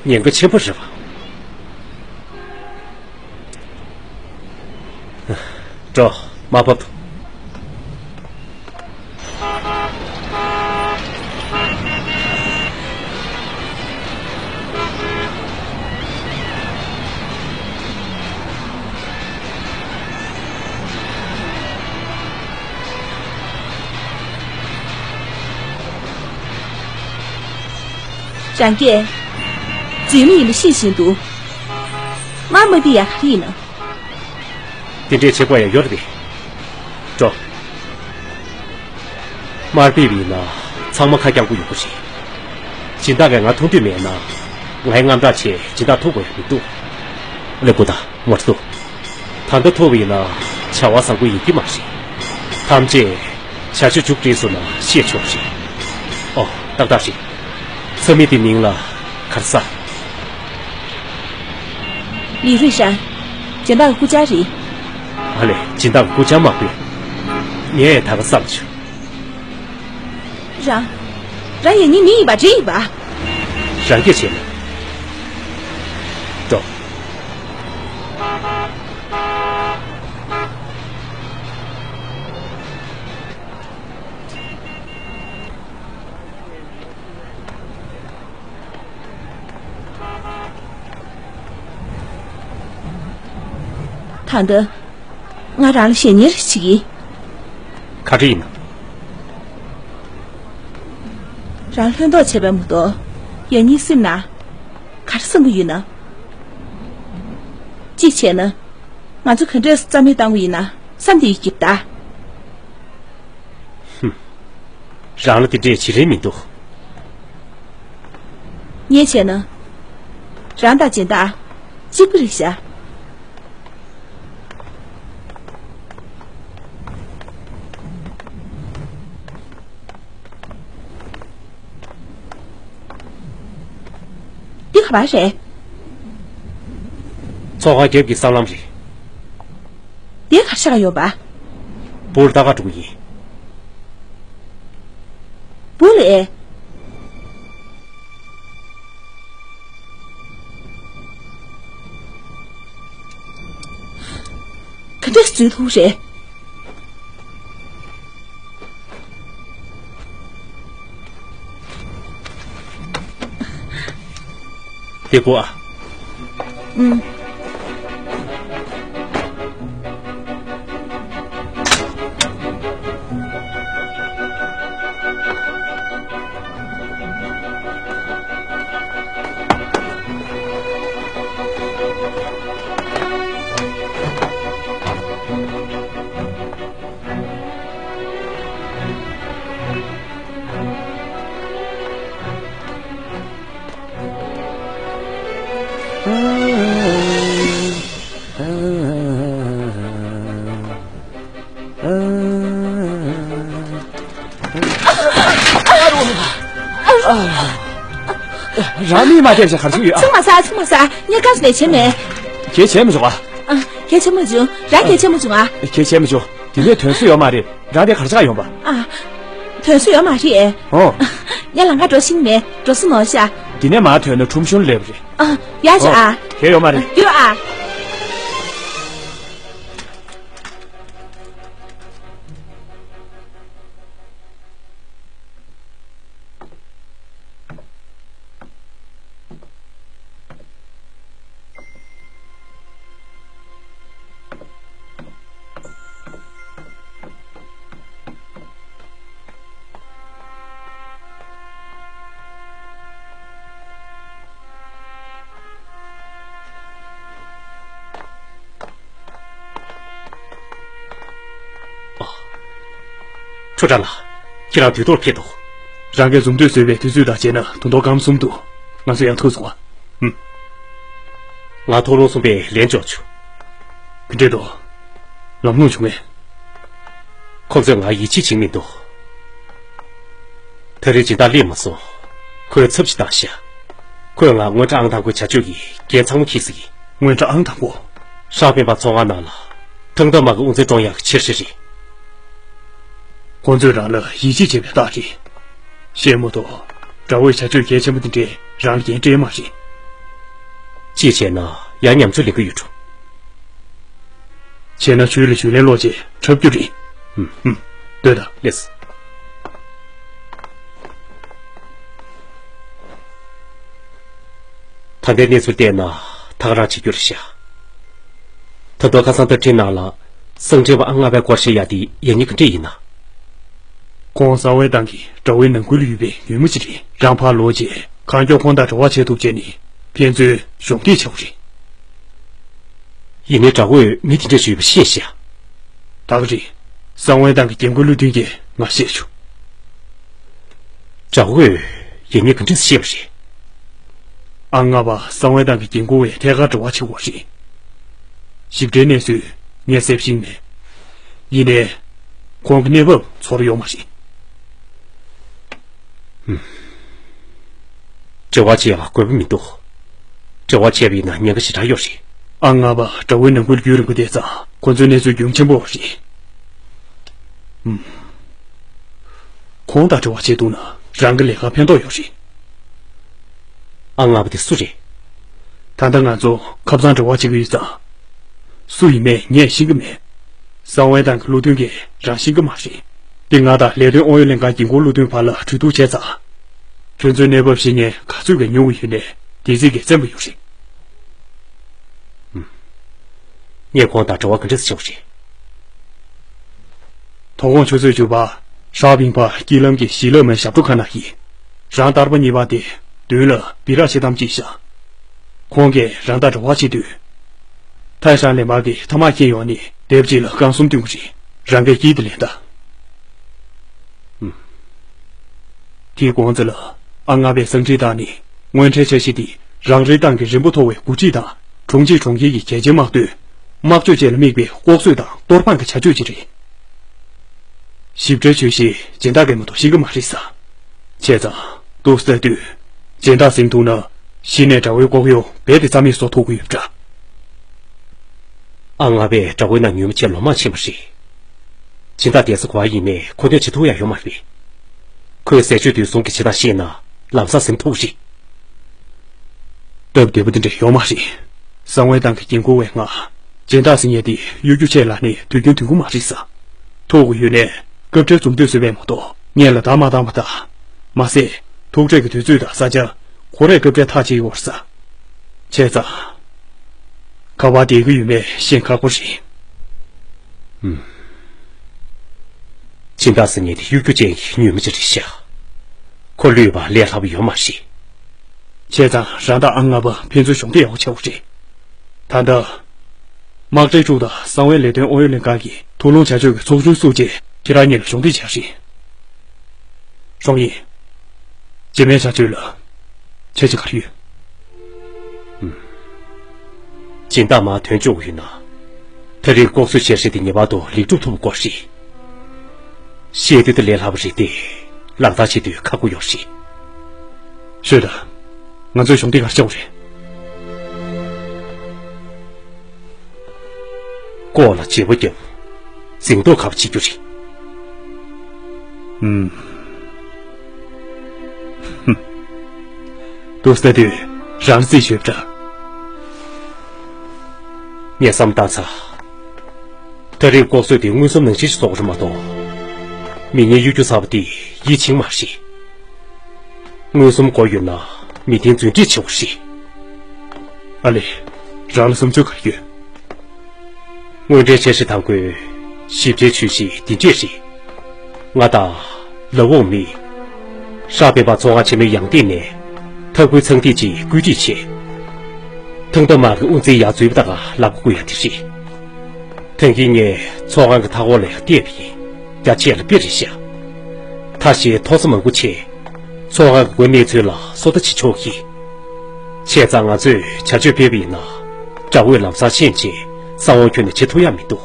ཉེན་ཁ་ཆེན་པོ་རེད་པ། འགྲོ། མར་བབས་དང་། རང་གིས་འཛུལ་མི་ཡིན་པ་ཤེས་བཞིན་དུ། མར་མ་ཕབ་ཡག་ག་རེ་ཡིན་ནམ། དེ་འདྲས་བྱེད་དགོས་ཡ་ཡོད་རེད་པས། འགྲོ། མར་ཕབ་པ་ཡིན་ན་ཚང་མ་ཁ་རྐྱང་པོ་ཡོང་གི་རེད། སྦྱིན་བདག་གིས་ང་མཐོང་འདོད་མེད་ན། ང་ཡི་རྔམ་སྐྲག་བྱས་སྦྱིན་བདག་ཐུག་དགོས་ཡ་མི་འདུག་སླེབས་དགོས་དང་མ་འགྲོ། ད་ལྟ་ཐུག་པ་ཡིན་ན་བྱ་བ་བཟང་པོ་ཡིན་གྱི་མ་རེད། ཐམས་ཅད་བྱ་སྤྱོད་མཇུག་བསྒྲིལ་སོང་ན་ཤེས་ཆོག་རེད། ཨོ་ཏག་ཏག་རེད། ཚ་མི་དེ་མིང་ལ་ག་རེ་ཟེར། ལི་ཧུན་ཧྲན། སྦྱིན་བདག་གི་སྐུ་བཅར་རེད། ཨ་ལས། སྦྱིན་བདག་གི་སྐུ་བཅར་མ་དགོས། ངས་ད་ག་བསམ་བྱུང་། རང་། རང་ཡང་ཉིན་མི་ཡིན་པ་འདྲ་ཡིན་པ། རང་སྐད་ཆེ་ནས། འགྲོ། ད་ལྟ། ང་རང་ལ་ཞེ་ཉེར་ཞིག་ཡིན། ག་རེ་ཡིན་ནམ། རང་ལྷོད་མདོག་བྱས་པ་མ་གཏོགས། ཡང་སྙིང་སེམས་ནང་ག་རེ་བསམ་གྱི་ཡོད་ན། གཅིག་བྱས་ན། ང་ཚོ་ག་འདྲས་རྩ་མེད་བཏང་གི་ཡིན་ན་བསམ་བསྡད་ཡོད་ཀྱི་ད། ཧུམ། རང་ལ་དེ་འདྲས་བྱེད་རིན་མི་འདུག་ངས་བྱས་ན། རང་དང་སྦྱིན་བདག་གཅིག་པ་རེད་ཤག་འདི་ག་པར་རེད། ཚོང་ཁང་རྒྱབ་ཀྱི་སྲང་ལམ་རེད། འདི་ག་རེ་བྱེད་ག་ཡོད་པ། བུ་ལ་ལྟ་ག་འགྲོ་གི་ཡིན། བུ་ལ་ཨེ། ག་འདྲས་འཛུལ་ཐུབ་རེད། དེ་གོ་ཨ། ཨུམ། རང་མིག་མ་བལྟས་བྱས་ག་རེ་བྱེད་ཀྱི་ཡོད་ཨ། ཚིག་མ་ཟ། ཚིག་མ་ཟ། ངས་སྐབས་ནས་བྱས་མེད། གལ་ཆེ་མི་བྱུང་ཨ། ཨ། གལ་ཆེ་མ་བྱུང་། རང་གལ་ཆེ་མ་བྱུང་ཨ། གལ་ཆེ་མི་བྱུང་། དེ་ནས་དོན་སུ་ཡོད་མ་རེད། རང་དེ་ག་རེ་བྱེད་ཡོང་པ། ཨ། དོན་སུ་ཡོད་མ་རེད། ཨོ། ངས་ལམ་ཁ་འགྲོ་ཤེས་མེད། འགྲོ་སྲིད་ནོ་ཤ། དེ་ནས་མར་ཐོན་ན་ཁྲོམ་གཞུང་སླེབས་རེད། ཨ། ཡ་ཤ་ཨ། ཨོ། དེ་ཡོད་མ་རེད། ཡོད་ཨ། ཁྲོ་ཁྲ་ལགས། ཁྱེད་རང་དུས་ཐོག་ཕེབས་འདུག་རང་གིས་འཛུམ་མདངས་བཟོས་པའི་དུས་ཚོད་དང་བྱས་ན་དུང་ཐོག་སྐར་མ་གསུམ་འདུག་ང་ཚོ་ཡང་ཐུག་སོང་བ། ཧུམ། ང་ཐོག་ལུང་གསུམ་པས་ལན་འཇོག་བྱུང་། ག་འདྲས་འདུག་ལམ་ལྷོང་བྱུང་ངས། ཁོ་ཚོས་ང་ཡིད་ཆེས་བྱེད་མི་འདུག་ད་རེས་སྦྱིན་བདག་སླེབས་མ་སོང་། ཁོས་ཚབ་ཅིག་བཏང་ཤག་ཁོས་ང་དངུལ་ཁྲག་ཨང་དང་པོའི་བྱ་སྤྱོད་ཀྱི་འགན་ཚང་མ་འཁྱེར་ཟེར་གི། དངུལ་ཁྲག་ཨང་དང་པོ། ཧྲག་དཔོན་པ་ཚོང་ཁང་ནང་ལ་ཐང་ཐང་མ་གི་དབུ་འཛིན་བཀྲོངས་ཡག་གི་ཕྱིར་ཞིག་རེད། ཁོ་ཚོས་རང་ལ་ཡིད་ཆེས་བྱས་པའི་རྟགས་རེད། ཤེས་མ་གཏོགས། དགྲ་བོའི་བྱ་སྤྱོད་གལ་ཆེན་པོ་དེ་འདྲས་རང་ལ་འགན་སྤྲད་མ་རེད། ཅིས་བྱས་ན་ཡང་ཉམས་ཚོད་ལེན་གི་ཡོད་འགྲོ། བྱས་ན་ཁྱོད་ལ་ཞུས་ལན་སློག་རྗེས་འཁྲབ་རྒྱུ་རེད། ཧུམ། ཧུམ། ལྟོས་དང་། ལེགས། ད་ལྟའི་གནས་ཚུལ་བལྟས་ན་ཐག་རང་བྱེད་རྒྱུ་རེད་ཤག་ད་དུང་ཁ་སང་རྟ་ཁྲིའི་ནང་ལ་གསང་འཕྲིན་པ་ཨང་ལྔ་པའི་སྐོར་བཤད་ཡ་དེ་ཡིན་ཉེས་ག་འདྲས་ཡིན་ན། ཁོང་གསང་བའི་ཏང་གི་དགྲ་བོའི་ནང་ཁུལ་ཡོད་པའི་ཡུལ་མི་ཅིག་རེད། རང་ཕར་ལོག་རྗེས་གང་མགྱོགས་ཁོང་དང་འབྲེལ་བ་བྱེད་ཐུབ་བྱས་ནས་ཕན་ཚུན་གཞོགས་འདེགས་བྱ་དགོས་རེད། ཡིན་ནའི་དགྲ་བོས་མི་དེ་འདྲས་ཞིག་ཡོད་པ་ཤེས་ཤག་ད་ག་རེད། གསང་བའི་ཏང་གི་འགན་འཁུར་བློ་མཐུན་གྱིས་ང་བཤད་བྱུང་། དགྲ་བོས་ཡིན་ཉེས་ག་འདྲས་ཤེས་པ་རེད། ཨང་ལྔ་པ་གསང་བའི་ཏང་གི་འགན་འཁུར་བས་ཐད་ཀར་འབྲེལ་བ་བྱེད་དགོས་རེད། ཞིབ་ཕྲའི་གནས་ཚུལ་ངས་གསལ་པོ་ཤེས་མེད། ཡིན་ནའི། ཁོང་གི་གནས་བབ་ཚོར་ཡོད་མ་རེད། ཧུམ། འབྲེལ་བ་བྱེད་ཡག་དགོས་པ་མི་འདུག་འབྲེལ་བ་བྱས་པ་ཡིན་ན་ཉེན་ཁ་ཞེ་དྲག་ཡོད་རེད། ཨང་ལྔ་པ་དགྲ་བོའི་ནང་ཁུལ་རྒྱུན་རིང་པོ་བསྡད་ཙང་ཁོ་ཚོའི་གནས་ཚུལ་རྒྱུན་ཆེན་པོ་རེད། ཧུམ། ཁོང་དང་འབྲེལ་བ་བྱེད་ཐུབ་ན་རང་གི་ལས་ཀར་ཕན་ཐོགས་ཡོད་རེད། ཨང་ལྔ་པ་དེ་སུ་རེད། ད་ལྟ་ང་ཚོ་ཁ་སང་འབྲེལ་བ་བྱེད་ཀྱི་ཡོད་ཙང་། སུ་ཡིན་མིན་ངས་ཤེས་ཀྱི་མེད། གསང་བའི་ཏང་གི་བློ་མཐུན་གྱིས་རང་ཤེས་ཀྱི་མ་རེད། དེ་ང་དང་ལས་དོན་ཨང་ཡོད་ལྷན་ཁང་འགན་འཁུར་བློ་མཐུན་བར་ལ་གྲོས་བསྡུར་བྱས་ཙང་། ཁྱོད་ཚོའི་གནས་བབ་ཤེས་མཁན་ག་ཚོད་ཀྱིས་ཉོ་གི་ཡོད་ནའི་དེ་ཚོས་ཀྱིས་བཙན་པོ་ཡོད་རེད། ངས་ཁོང་དང་འབྲེལ་བ་ག་འདྲ་སེ་བྱེད་དགོས་རེད། དོ་དགོང་ཆུ་ཚོད་བཅུ་པ། ཧྲ་བིང་པ་དཀྱིལ་ལམ་གྱི་ཞི་ལ་མའི་ཞབས་བྲོ་ཁང་ནང་ཡིན། རང་བསྟར་པ་གཉིས་པ་དེ་མདུན་ལ་སྦི་རག་ཕྱེ་གཏམ་ཅིག་བཞག་ཁོང་གིས་རང་དང་འབྲེལ་བ་བྱེད་དུས། ཐའི་ཧྲན་ལེ་མ་གི་ཐ་མག་འཁྱེར་ཡོང་ནས་དེབ་ཅིག་ལ་རྐང་གསུམ་བསྟུན་གྱི་རེད། རང་གིས་དཀྱིལ་དེ་ལེན་དང་། ཨུམ། དེའི་གོང་ཚད་ལ་ཨ་ང་པས་གསང་འཕྲིན་བཏང་ནས་དངོས་འབྲེལ་འཆར་གཞི་དེ་རང་རེའི་ཏང་གི་རིམ་པ་མཐོ་བའི་འགོ་ཁྲིད་དང་གྲོང་ཁྱེར་གྲོང་ཁྱེར་གྱི་གལ་ཆེའི་དམག་དོན། དམག་སྤྱོད་བཅས་ལ་དམིགས་པའི་ལྐོག་གསོད་དང་གཏོར་ཕམ་གྱི་བྱ་སྤྱོད་ཅིག་རེད། ཞིབ་ཕྲའི་བརྗོད་གཞི་སྦྱིན་བདག་གིས་མ་གཏོགས་ཤེས་ཀྱི་མ་རེད་ས། བྱས་ཙང་ཏོག་ཙམ་དུས་སྦྱིན་བདག་ཟིན་ཐུབ་ན་གཞི་ནས་དགྲ་བོའི་ལྐོག་གཡོ་རྦད་དེ་རྩ་མེད་བཟོ་ཐུབ་ཀྱི་ཡོད་པ་འདྲ། ཨ་ང་པས་དགྲ་བོའི་ནང་ཉུལ་མ་བྱས་ལོ་མང་ཕྱིན་པ་རེད། སྦྱིན་བདག་བསྡད་ས་ག་པར་ཡིན་མིན་ཁོ་ཐོན་བྱེད་ཐུབ་ཡ་ཡོད་མ་རེད། ཁོས་ཟས་སྤྱོད་དུས་གསུམ་གྱི་བྱེད་སྟངས་ཤེས་ན་ལམ་སང་ཟིན་ཐུབ་ཀྱི་རེད། སྟབས་བདེ་པོ་དེ་འདྲ་ཡོད་མ་རེད། གསང་བའི་ཏང་གི་འགན་འཁུར་བས་ང་། སྦྱིན་བདག་ཟིན་ཡས་དེ་གཡོ་སྒྱུ་ཆེ་ལ་ནི་དུས་རྒྱུན་དུས་འཁོར་མ་རེད་ས། ཐུག་གི་ཡོད་ནས་སྐབས་འཕྲལ་འཛུམ་མདངས་བཟོས་པས་མ་གཏོགས་སྔོན་ལ་བདག་མ་བཏང་བ་དང་། མ་ཟད་ཐུག་འཕྲད་ཀྱི་དུས་ཚོད་དང་ས་ཆ་ཁོ་རས་སྐབས་འཕྲལ་ཐག་བཅད་ཡོད་རེད་ས། བྱས་ཙང་། ག་པར་བསྡད་ཀྱི་ཡོད་མེད་ཤེས་ཁག་པོ་རེད། ཨུམ། སྦྱིན་བདག་ཟེར་མཁན་དེ་གཡོ་སྒྱུ་ཅན་གྱི་ཉུལ་མ་ཅིག་རེད་ཤག་ཁོ་བསླུས་པ་ལས་སླ་པོ་ཡོད་མ་རེད། བྱས་ཙང་རང་དང་ཨང་ལྔ་པ་ཕན་ཚུན་གཞོགས་འདེགས་ཡག་པོ་བྱ་དགོས་རེད། ད་ལྟ། དམག་གྲལ་དྲུག་དང་གསང་བའི་ལས་དོན་ཨང་ཡོད་ལྷན་ཁང་གིས་ཐུགས་ལོང་བྱ་སྤྱོད་ཀྱི་ཚོགས་ཆུང་བཙུགས་རྗེས་ཁྱེད་རང་གཉིས་ལ་གཞོགས་འདེགས་བྱ་རེད། སོང་ཡིན། རྗེས་མའི་བྱ་སྤྱོད་ལ་འཆར་གཞི་ག་རེ་ཡོད། ཨུམ། སྦྱིན་བདག་མར་ཐོན་བཅུག་ཡོད་ན། ད་རེས་ལྐོག་གསོད་བྱས་རེད་དེ་ངེས་པར་དུ་ལེགས་གྲུབ་ཐོབ་དགོས་རེད། ཤེས་དུས་དེ་ལས་སླ་པོ་རེད་དེ། ལག་བསྟར་བྱེད་དུས་ཁག་པོ་ཡོད་རེད། ཤོད་དང་། ང་ཚོའི་གཞུང་འབྲེལ་ག་རེ་བྱེད་དགོས་རེད། ལྐོག་ལ་བརྗེ་པོ་བརྒྱབ། འཛིང་དོགས་ཁ་པོ་བྱེད་རྒྱུ་རེད། ཨུམ། འདུག་ཟེར་དུས་རང་རྩིས་ཞུས་པ་འདྲ། ངས་བསམ་བཏང་ཚར། ད་རེས་ལྐོག་གསོད་དེ་མངོན་སུམ་ནང་བཞིན་ཞིག་བཟོ་དགོས་རེད་མ་གཏོགས། མི་ངན་གཡོ་སྒྱུ་ཚ་པོ་དེ་ཡིད་ཆེས་མ་རེད། མངོན་སུམ་མགོ་གཡོགས་ན་མི་བདེན་རྫུན་སྒྲིག་ཆེ་བོ་རེད། ཨ་ལེ། རང་ལ་བསམ་ཚུལ་ག་རེ་ཡོད། དངོས་འབྲེལ་འཆར་གཞི་དང་པོའི་ཞིབ་ཕྲའི་ཇུས་གཞི་འདི་འདྲས་རེད། ང་དང་ལ་འོག་མི་ཧྲ་པེ་པ་ཚོང་ཁང་ཆེན་མོའི་ཡང་སྟེང་ནས་ཐབས་བཀོད་ཚང་ཐིག་ཅིག་བཀོད་སྒྲིག་བྱས། ཐང་ཐང་དམག་གི་དབུ་འཛིན་ཡར་འཛུལ་བ་དང་ལབ་དགོས་ཡ་དེ་རེད། ཐང་གིན་ངས་ཚོང་ཁང་གི་མཐའ་འཁོར་ལ་ཡང་བལྟས་པ་ཡིན། རྒྱ་ཆེ་ལ་དཔེ་རེད་ཤག་ཐ་ཤལ་མཐོ་ས་མང་པོ་ཆེ། ཚོང་ཁང་གི་སྒོ་གནས་ཚུལ་ལ་སོ་ལྟ་བྱེད་ཆོག་གི། བྱས་ཙང་ང་ཚོས་བྱ་སྤྱོད་སྤེལ་བ་ཡིན་ན། དགྲ་བོས་ལམ་སང་ཤེས་བྱས་ས་འོག་ཁྱོན་ནས་བྱེད་ཐུབ་ཡ་མི་འདུག་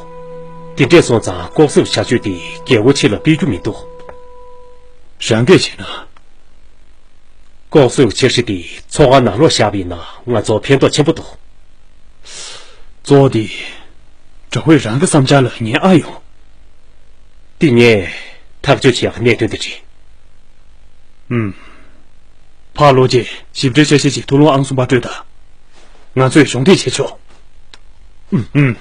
དེ་འདྲས་སོང་ཙང་ལྐོག་གསོད་བྱ་སྤྱོད་དེ་རྒྱལ་སྒོ་ཕྱི་ལ་སྤེལ་རྒྱུ་མི་འདུག་རང་གིས་བྱས་ན། ལྐོག་གསོད་ཀྱི་འཆར་གཞི་དེ་ཚོང་ཁང་ནང་ལོགས་བཞག་པ་ཡིན་ན་ང་ཚོར་ཕན་ཐོགས་ཆེན་པོ་འདུག་གཙོ་བོ་དེ། དགྲ་བོས་རང་གི་བསམ་འཆར་ལ་ཉན་ཨ་ཡོང་། དེ་ངས་ཐག་གཅོད་བྱེད་ཡག་གི་གནད་དོན་དེ་རེད། ཨུམ། ཕར་ལོག་རྗེས་ཞིབ་ཕྲའི་འཆར་གཞི་ཅིག་ཐུགས་ལུང་ཨང་གསུམ་པར་སྤྲོད་དང་། ང་ཚོས་གཞོགས་འདེགས་བྱེད་ཆོག་ཨུམ་ཨུམ།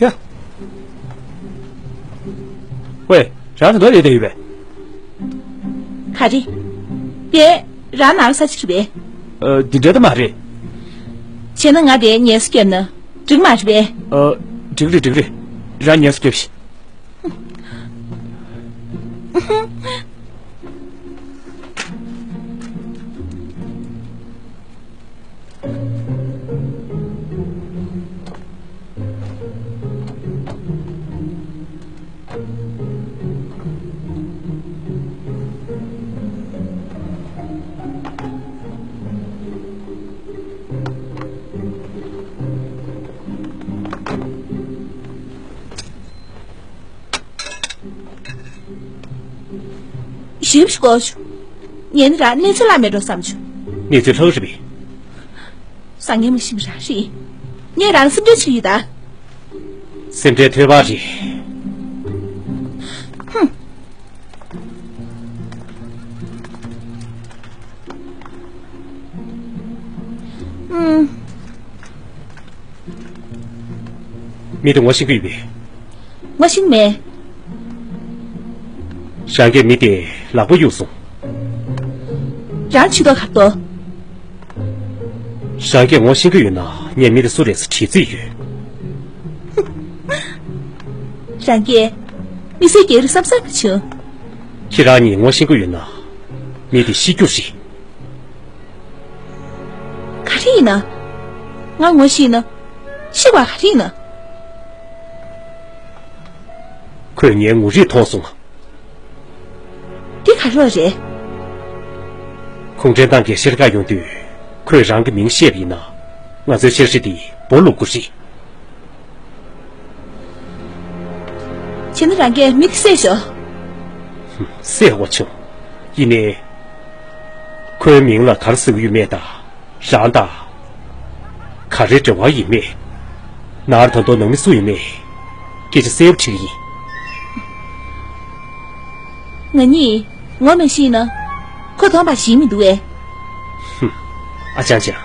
ཡ། ཝེ། རང་ག་འདྲ་བསྡད་ཡོད་པས། ག་རེ། དེ། རང་ནང་ས་ཅིག་རེད་པས། ཨ། འདི་འདྲ་ད་མ་རེད། བྱས་ན་ང་དེ་ངལ་གསོ་བརྒྱབ་ན་འགྲིག་མ་རེད་པས། ཨ། འགྲིག་རེད་འགྲིག་རེད། རང་ངལ་གསོ་བརྒྱབ་ཤིག་ཞིབ་ཞིག་གོ་ཆུ། ངས་ནི་རང་གནས་ཚུལ་ལྷག་མེད་འགྲོ་བསམ་བྱུང་། གནས་ཚུལ་ལྷག་རེད་པས། སང་ཉིན་མ་ཤི་མི་རང་རེད། ངས་རང་སེམས་ཁྲལ་བྱེད་ཀྱི་ཡོད་ད། སེམས་ཁྲལ་ཐོས་པ་རེད། ཧུམ། ཨུམ། མི་དེ་ངོ་ཤེས་ཀྱི་ཡོད་པས། ངོ་ཤེས་མེད། རང་གིས་མི་དེ་ལག་པ་གཡུགས་སོང་། རང་ཕྱི་ཐོག་གར་དོ། རང་གིས་ངོ་ཤེས་ཀྱི་ཡོད་ན་ངས་མི་དེ་སུ་རེད་ཟེར་དྲི་རྩིས་ཡོད། རང་གིས་མི་སེར་རྒྱག་རེད་བསམ་བསམ་གྱི་བྱུང་། ཁྱེད་རང་གཉིས་ངོ་ཤེས་ཀྱི་ཡོད་ན་མི་དེ་ཤི་རྒྱུ་རེད། ག་རེ་ཡིན་ན། ང་ངོ་ཤེས་ན། ཤི་བ་ག་རེ་ཡིན་ན། ཁོས་ངའི་ངོ་རིས་མཐོང་སོང་། འདི་ག་རེ་རེད། གུང་ཁྲན་ཏང་གིས་ཤར་ཁག་ཡོང་དུས་ཁོས་རང་གི་མིང་བཤད་པ་ཡིན་ན་ང་ཚོའི་འཆར་གཞི་འདི་སྦོ་ལུག་གུ་རེད། བྱས་ན་རང་གིས་མི་དེ་བསད་ཤོག་བསད་དགོས་བྱུང་། ཡིན་ནའི། ཁོའི་མིང་ལ་ག་རེ་ཟེར་གྱི་ཡོད་མེད་དང་། རང་དང་། ག་རེ་འབྲེལ་བ་ཡིན་མེད། ནར་ད་དུང་ནང་མི་སུ་ཡིན་མེད། སྐད་ཆ་གསལ་པོ་དྲིས་ཀྱི་ཡིན། ང་གཉིས་ངོ་མ་ཤེས་ན། ཁོ་གདོང་པ་ཤེས་མི་འདུག་གས། ཧུམ། ཨ་ཅང་ཅང་།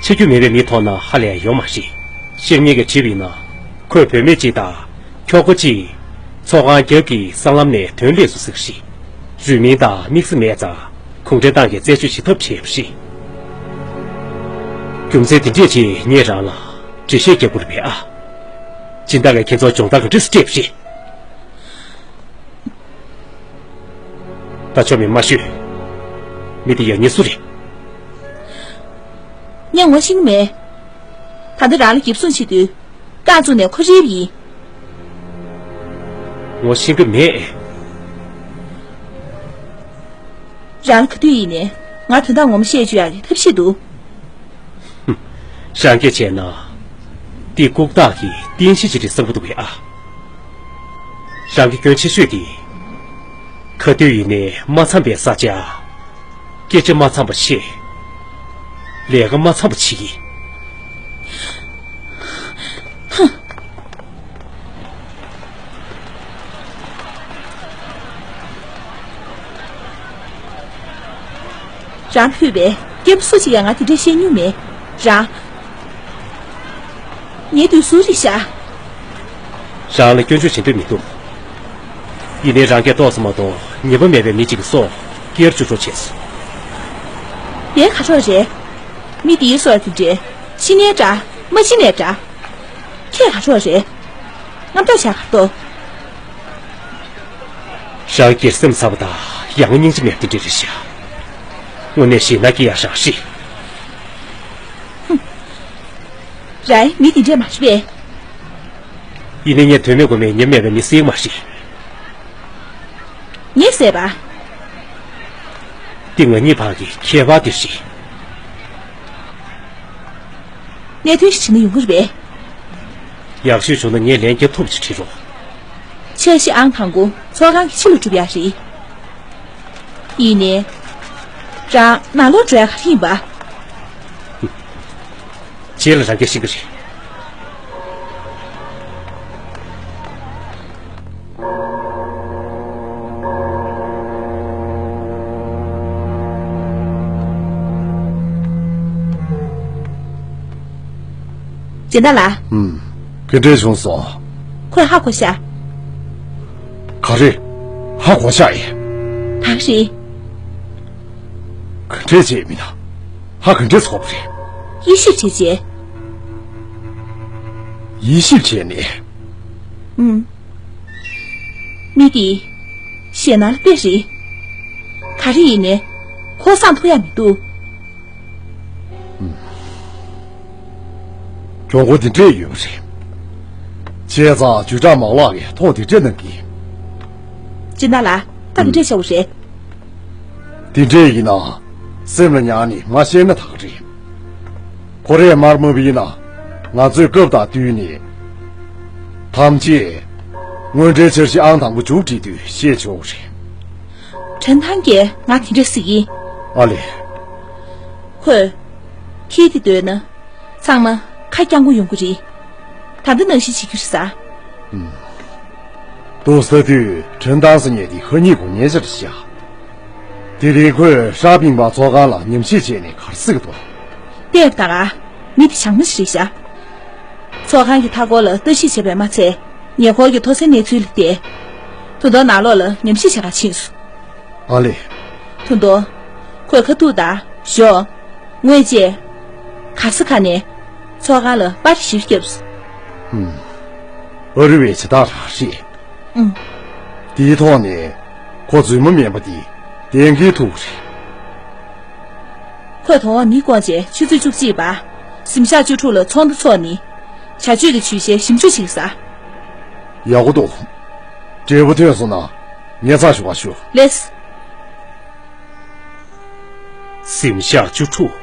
ཆེ་རྒྱུ་མེད་པའི་མི་མཐོང་ན་ཧ་ལས་ཡོད་མ་རེད། ཤེར་ཉེ་གིས་དྲིས་པ་ཡིན་ན། ཁོས་བུད་མེད་ཅིག་དང་། ཁྱོ་ག་ཅིག་ཚོགས་ཁང་རྒྱབ་ཀྱི་སྲང་ལམ་ནས་དོན་སླེབས་སོང་ཟེར་གྱི་རེད། རུས་མིང་དང་དམིགས་བསལ་མེད་ཙང་། གུང་ཁྲན་ཏང་གིས་རྩད་གཅོད་བྱེད་ཐབས་བྱས་པ་རེད། རྒྱུ་མཚན་དེ་འདྲས་ཀྱིས་ངས་རང་ལ་འགྲེལ་བཤད་རྒྱག་དགོས་རེད་པས་ཨ། སྦྱིན་བདག་གིས་ཁྱེད་ཚོར་སྦྱོང་བརྡར་ག་འདྲས་སྤྲད་པ་རེད། ད་ཆོ་མེད་མ་ཤོད། མི་དེ་ཡང་ཉེ་སུ་རེད། ངས་ངོ་ཤེས་ཀྱི་མེད། ད་ལྟ་རང་ལ་འགེབས་སྲུང་བྱེད་དུས། རྐང་བཙུགས་ནས་ཁོ་རིལ་བ་ཡིན། ངོ་ཤེས་ཀྱི་མེད། རང་ལ་ག་དུས་ཡིན་ནའི་ང་དོན་དག་ངོ་མ་བཤད་བཅུག་ཡག་གི་ཐབས་ཤེས་འདུག་རང་སྐད་བྱས་ན། འདི་ལྐུགས་རྟགས་ཀྱི་རྟེན་གཞི་ཅིག་རེད་བསམ་གྱི་འདུག་གས་ཨ། རང་གི་སྐྱོན་ཆེ་ཤོས་དེ། ག་དུས་ཡིན་ནའི་མ་འཚམས་པའི་ས་ཆ། སྐད་ཆ་མ་འཚམས་པ་བཤད། ལས་ཀ་མ་འཚམས་པ་བྱེད་ཀྱི། རང་ཕུད་པའི་སྐྱེས་བུ་སུ་ཞིག་ཡང་ང་དེ་འདྲས་བཤད་མྱོང་མེད། རང་། ངའི་དུས་སུ་རེད་ཤག་རང་ལ་སྐྱོན་བརྗོད་བྱེད་འདོད་མི་འདུག་ཡིན་ནའི་རང་སྐད་ཏོག་ཙམ་མ་གཏོགས་ཉེས་པ་མེད་པའི་མི་གཅིག་གི་སྲོག་སྐྱེལ་བཅུག་རོགས་བྱས་སོང་། དེ་ག་རེ་རེད། མི་དེའི་སྲོག་དེ་འདྲས་ཤི་ནའི་འདྲ། མ་ཤི་ནའི་འདྲ། ཁྱེད་ག་རེ་རེད། རྔམ་སྟོན་བྱས་ག་རེ་འདུག་རང་སྒེར་སེམས་ཚ་བ་དང་ཡ་ང་སྙིང་རྗེ་མེད་པ་དེ་འདྲས་རེད་ཤག་དངོས་གནས་ཞེད་སྣང་སྐྱེ་ཡག་རང་རེད། ཧུམ། རང་མི་དེ་འདྲས་མ་རེད་པས། ཡིན་ནའི་ངས་དོན་མེད་དགོས་མེད་ཉེས་མེད་པའི་མི་བསད་མ་རེད། ངས་བསད་པ། འདི་ང་གཉིས་བར་གྱི་ཁྱད་པར་དེ་རེད། གནད་དོན་ཞིག་དྲིས་ན་ཡོང་གི་རེད་པས། ཡག་ཤོས་བྱུང་ན་ངས་ལན་རྒྱབ་ཐུབ་པ་ཞིག་དྲིས་རོགས། འཆར་གཞི་ཨང་དང་པོ་ཚོགས་ཁང་གི་ཕྱི་ལ་སྒྲུབ་ཡག་རེད། ཡིན་ནའི། རང་ནང་ལོགས་འགྲོ་ཡག་ག་རེ་ཡིན་པ། རྗེས་ལ་རང་སྐད་ཤེས་ཀྱི་རེད། སྦྱིན་བདག་ལགས། ཨུམ། ག་འདྲས་བྱུང་སོང་། ཁོས་ཧ་གོ་ཤག་ག་རེ། ཧ་གོ་ཤག་ཡིན། ད་ག་རེད། ག་འདྲས་བྱས་མིན་ན། ཧ་ག་འདྲས་གོ་བ་རེད། དབྱེ་ཞིབ་བྱས་རྗེས། དབྱེ་ཞིབ་བྱས་ནས། ཨུམ། མི་དེ། ཞེད་སྣང་ལ་དཔེ་རེད། ག་རེ་ཡིན་ནའི། ཁོ་སངས་ཐུབ་ཡག་མི་འདུག་གྱོང་གུན་དེ་འདྲས་ཡོད་པ་རེད། བྱས་ཙང་བརྒྱུད་བསྒྲགས་མ་ལག་གིས་ཐོ་དེ་འདྲས་གནང་གི། སྦྱིན་བདག་ལགས། ད་དེ་འདྲས་བྱ་བ་རེད། དེ་འདྲས་ཡིན་ན། སེམས་ལ་ཉར་ནས་མ་བཤད་ན་ད་ག་རེད། ཁོ་རས་མར་མ་བུ་ཡིན་ན། ང་ཚོས་སྐབས་དང་བསྟུན་ནས། ཐམས་ཅད། དངོས་འབྲེལ་འཆར་གཞི་ཨང་དང་པོ་མཇུག་སྒྲིལ་དུས་བཤད་ཆོག་རེད། ཁྲིན་ཐང་གིས་ང་དེ་འདྲ་ཟེར་གི། ཨ་ལེ། ཁོས། ཁྱེད་དེ་འདོད་ན། ཚང་མ་ཁ་རྐྱང་པོ་ཡོང་གི་རེད། ད་ལྟ་ནང་བཞིན་བྱེད་རྒྱུ་རེད་ཟེར། ཨུམ། ཏོག་ཙམ་དུས་ཁྲིན་ཐང་ཟེར་མཁན་དེ་ཁ་ཉེས་གོ་ཉེས་ཅིག་རེད་ཤག་དེ་རིང་ཁོས་ཧྲ་པིང་པ་ཚོགས་ཁང་ལ་ཉམས་ཞིབ་བྱས་ནས་ག་རེ་ཟེར་གི་འདུག་བལྟས་པ་ད་ག་མི་དེ་བྱང་མ་ཞིག་རེད་ཤག་ཚོགས་ཁང་གི་མཐའ་འཁོར་ལ་ལྟ་ཞིབ་བྱས་པས་མ་ཚད། ཉེ་འཁོར་གྱི་མཐོ་སའི་གནས་ཚུལ་ལ་བལྟས། ད་དུང་ནང་ལོགས་ལ་ཉམས་ཞིབ་བྱེད་གར་ཕྱིན་སོང་། ཨ་ལེ། ད་དུང་། ཁོས་ཁ་ཐུག་དང་ཞོགས། དངོས་བཅས། ག་ས་ག་ནས། ཚོགས་ཁང་ལ་པར་ཞིག་བརྒྱབ་སོང་། ཧུམ། ཨ་རི་བའི་བྱེད་སྟངས་རང་རེད། ཨང་། དེའི་ཐོག་ནས་ཁོ་རྫུན་མ་མིན་པ་དེ་གཏན་འཁེལ་ཐུབ་རེད། ཁོས་དོ་དགོང་མི་བསྐོངས་རྗེས་ཆུ་ཚོད་བཅུ་གཅིག་པ། གཟིམ་ཤག་བཅུ་དྲུག་ལ་ཚོགས་འདུ་འཚོགས་ནི། བྱ་སྤྱོད་ཀྱི་ཇུས་གཞིར་ཞིབ་འཇུག་བྱེད་ཀྱི་ཟེར། ཡག་པོ་འདུག་འབྲས་བུ་ཐོན་སོང་ན་ངེད་ཚང་ཞུ་བ་ཞུ། ལེགས། གཟིམ་ཤག་བཅུ་དྲུག་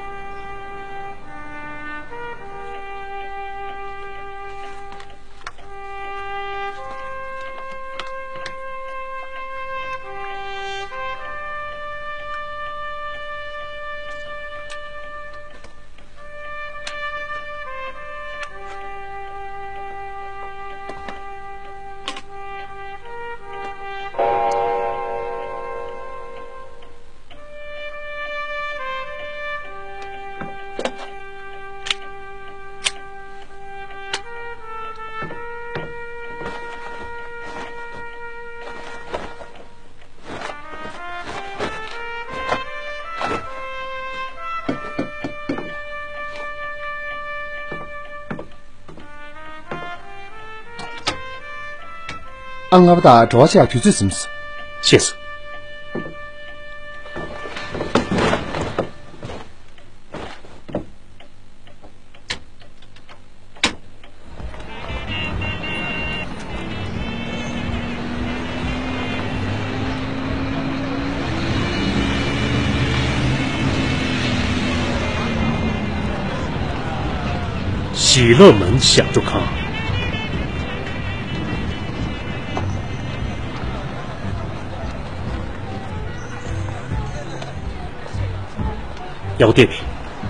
ཨ། ང་པ་དང་བྲོ་བ་ཆེ་ཡག་དུས་ཚོད་ཟིན་སོང་། ཤེས་སོང་། ཞི་ལོ་མན་ཞབས་བྲོ་ཁང་། ཡག་པོ་བལྟས་པས།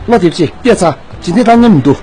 བློ་བདེ་པོ་བྱེད། བལྟས་ཚར། ཇི་འདྲའི་བཏང་སྙོམས་མི་འདུག་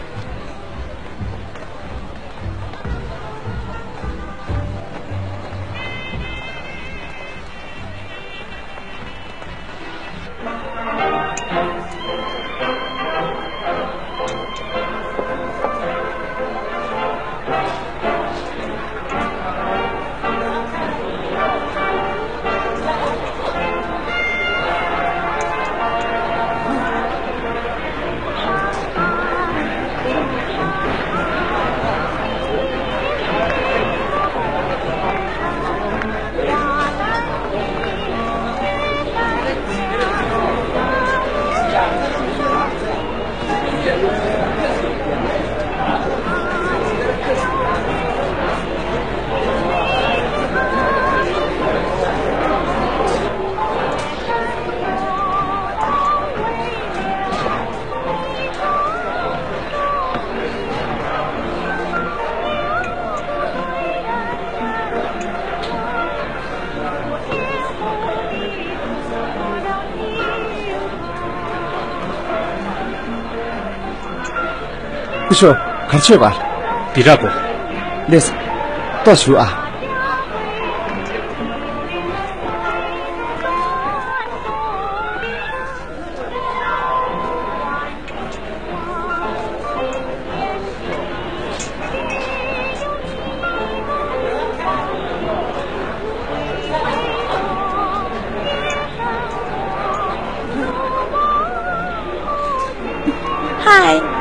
སྐུ་ཞབས། ག་རེ་བྱས་པ། འདི་འདྲ་གོ། ལགས་སོ། ལྟོས་ཞུ་ཨ། Hi.